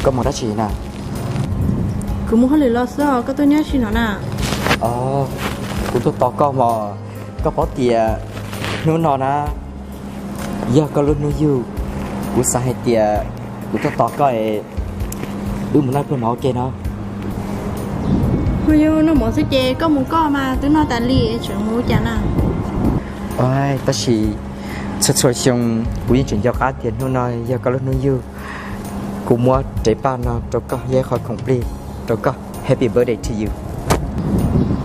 Koj mus dab tsi na? Kuv mus hauj lwm los xwb, koj tuaj nyob tsi no na? Kuv tuaj tos koj mas. Koj paub tias hnub no na yog koj lub hnub yug. Kuv xav hais tias kuv tuaj tos koj es wb mus noj pluag mov ua ke no. Hnub yug noj mov xwb ces koj mus koj mas, twb noj tas li tseem mus ua cas na? Tab sis txhua txhua xyoo kuv yeej tseem nco qab tias hnub no yog koj lub hnub yug. Kuv muab rab paj no rau koj, yog ib qho khoom plig rau koj, happy birthday to you.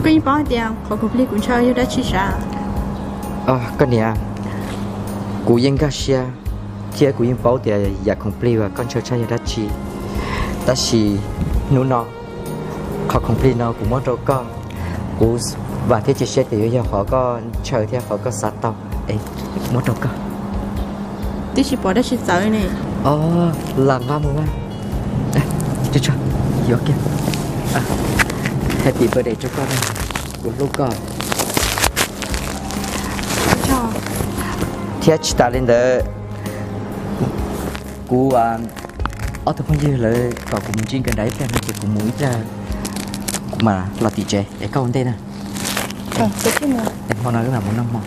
Koj yeej paub tias qhov khoom plig kuv ntshaw yog dab tsi sav? Koj niam, kuv yeej nkag siab thiab kuv yeej paub tias yam khoom plig uas koj ntshaw tshaj yog dab tsi. Tab sis hnub no qhov khoom plig no kuv muab rau koj, kuv vam thiab cia siab tias yuav yog qhov koj ntshaw thiab qhov koj xav tau. Es muab rau koj. Twb tsis pom dab tsi txawv ne. Os, lam nqa mus mas. Tso, yuav kiag. Happy birthday rau koj, kuv hlub koj. Thiab tsis tas li ntawd, kuv, ob tug phooj ywg lawv kom kuv mus ntsib nkawd nram ib pliag no ces kuv mus ib pliag kuv mam los tim tsev es koj ua ntej na. Hmo no wb mam mus noj hmo.